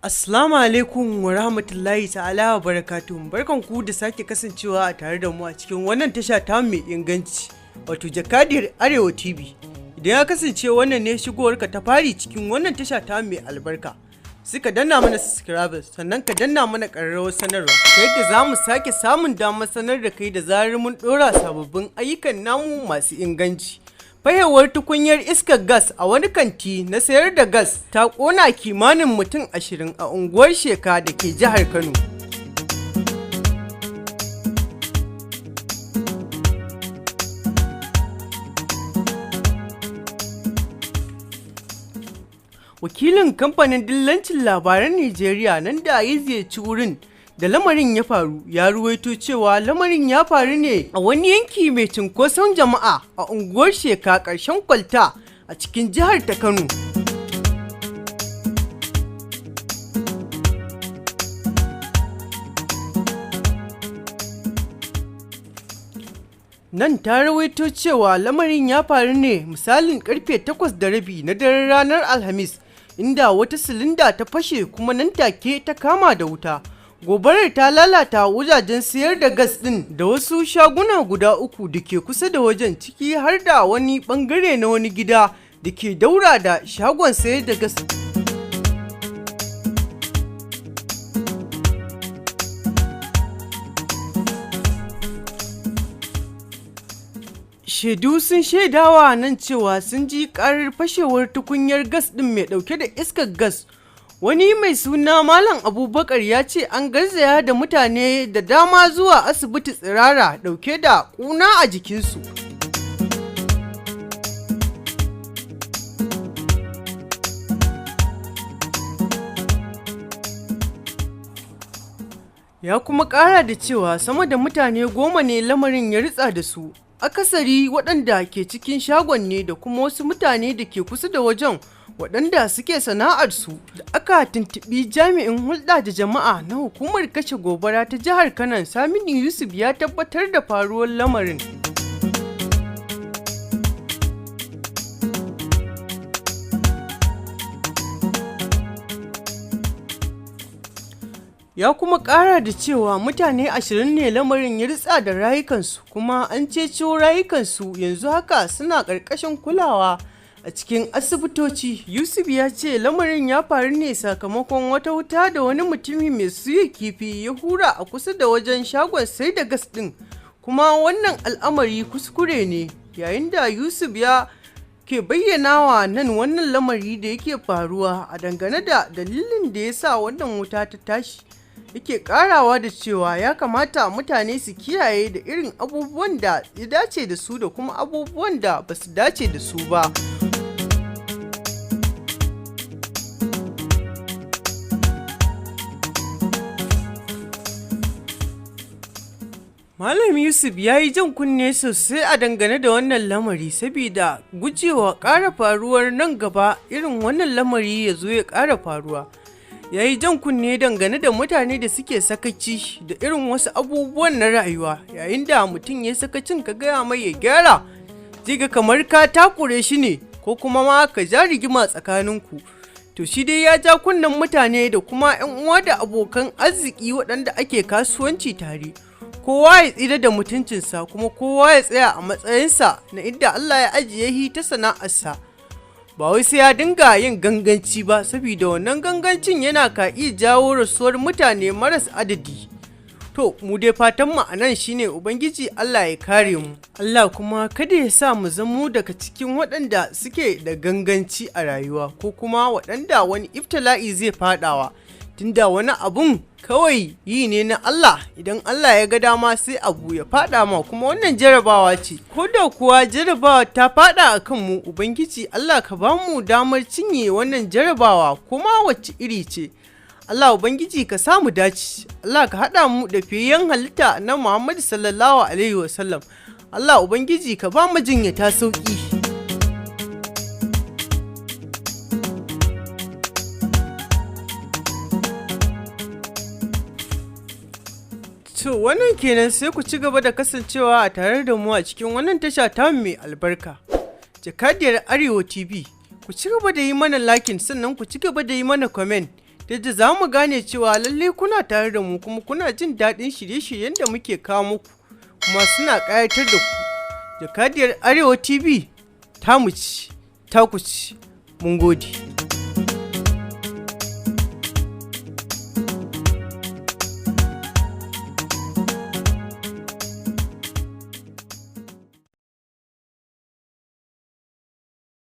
Assalamu alaikum wa rahmatullahi ta'ala wa barakatuhu. Barkan ku da sake kasancewa a tare da mu a cikin wannan tasha ta mai inganci, wato Jakadiyar Arewa TV. Idan ya kasance wannan ne shigowarka ta fari cikin wannan tasha ta mai albarka, suka danna mana subscribe, sannan ka danna mana ƙararrawar sanarwa ta yadda za mu sake samun damar sanar da kai da zarar mun ɗora sababbin ayyukan namu masu inganci. Fashewar tukunyar iskar gas a wani kanti na sayar da gas ta ƙona kimanin mutum 20 a unguwar Sheka da ke jihar Kano. Wakilin kamfanin dillancin labaran Nijeriya nan da ya ziyarci wurin da lamarin ya faru ya ruwaito cewa lamarin ya faru ne a wani yanki mai cunkoson jama'a a unguwar Sheka ƙarshen kwalta a cikin jihar ta Kano. Nan ta rawaito cewa lamarin ya faru ne misalin karfe 8:30 na daren ranar Alhamis, inda wata silinda ta fashe kuma nan take ta kama da wuta. Gobarar ta lalata wajajen sayar da gas ɗin da wasu shaguna guda uku da ke kusa da wajen, ciki har da wani bangare na wani gida da ke daura da shagon sayar da gas. Shaidu sun shaidawa nan cewa sun ji karar fashewar tukunyar gas ɗin mai ɗauke da iskar gas. Wani mai suna Malam Abubakar ya ce an garzaya da mutane da dama zuwa asibiti tsirara ɗauke da ƙuna a jikinsu. Ya kuma ƙara da cewa sama da mutane 10 ne lamarin ya ritsa da su. Akasari waɗanda ke cikin shagon ne da kuma wasu mutane da ke kusa da wajen waɗanda suke sana'arsu. Da aka tuntuɓi jami'in hulɗa da jama'a na hukumar kashe gobara ta jihar Kano, Saminu Yusuf, ya tabbatar da faruwar lamarin. Ya kuma ƙara da cewa mutane 20 ne lamarin ya ritsa da rayukansu, kuma an ceto rayukansu, yanzu haka suna ƙarƙashin kulawa a cikin asibitoci. Yusuf ya ce lamarin ya faru ne sakamakon wata wuta da wani mutumi mai suya kifi ya hura a kusa da wajen shagon sai da gas ɗin, kuma wannan al'amari kuskure ne. Yayin da Yusuf ya ke bayyana wa nan wannan lamari da yake faruwa a dangane da dalilin da ya sa wannan wuta ta tashi, yake karawa da cewa ya kamata mutane su kiyaye da irin abubuwan da ya dace da su da kuma abubuwan da ba su dace da su ba. Malam Yusuf ya yi jan kunne sosai a dangane da wannan lamari saboda gujewa ƙara faruwar nan gaba irin wannan lamari ya zo ya ƙara faruwa. Ya yi jan kunne dangane da mutane da suke sakaci da irin wasu abubuwan na rayuwa. Yayin da mutum ya sakacin, ka gaya mai ya gyara, zai ga kamar ka takure shi ne ko kuma ma ka ja rigima tsakaninku. To, shi dai ya ja kunnen mutane da kuma 'yan uwa da abokan arziki waɗanda ake kasuwanci tare. Kowa ya tsira da mutuncinsa, kuma kowa ya tsaya a matsayinsa na inda Allah ya ajiye shi ta sana'arsa. Ba wai sai ya dinga yin ganganci ba, saboda wannan gangancin yana ka iya jawo rasuwar mutane maras adadi. To, mu dai fatan mu a nan shine Ubangiji Allah ya kare mu. Allah kuma kada ya sa mu zamo daga cikin waɗanda suke da ganganci a rayuwa ko kuma waɗanda wani iftila'i zai faɗawa. Tunda wani abun kawai yi ne na Allah, idan Allah ya ga dama sai abu ya faɗa ma, kuma wannan jarabawa ce. Ko da kuwa jarabawa ta faɗa a kanmu, Ubangiji Allah ka ba mu damar cinye wannan jarabawa, kuma wacce iri ce. Allah Ubangiji ka samu dace, Allah ka haɗa mu da fiyayyen halitta na Muhammadu sallallahu alaihi wasallam. Allah Ubangiji ka ba mu jinyata sauƙi. To, wannan kenan. Sai ku ci gaba da kasancewa a tare da mu a cikin wannan tasha ta mai albarka, Jakadiyar Arewa TV. Ku ci gaba da yi mana liking, sannan ku ci gaba da yi mana comment. Ta yadda za mu gane cewa lallai kuna tare da mu kuma kuna jin daɗin shirye-shiryen da muke kawo muku, kuma suna ƙayatar da ku. Jakadiyar Arewa TV, tamu ci, taku ci, mun gode.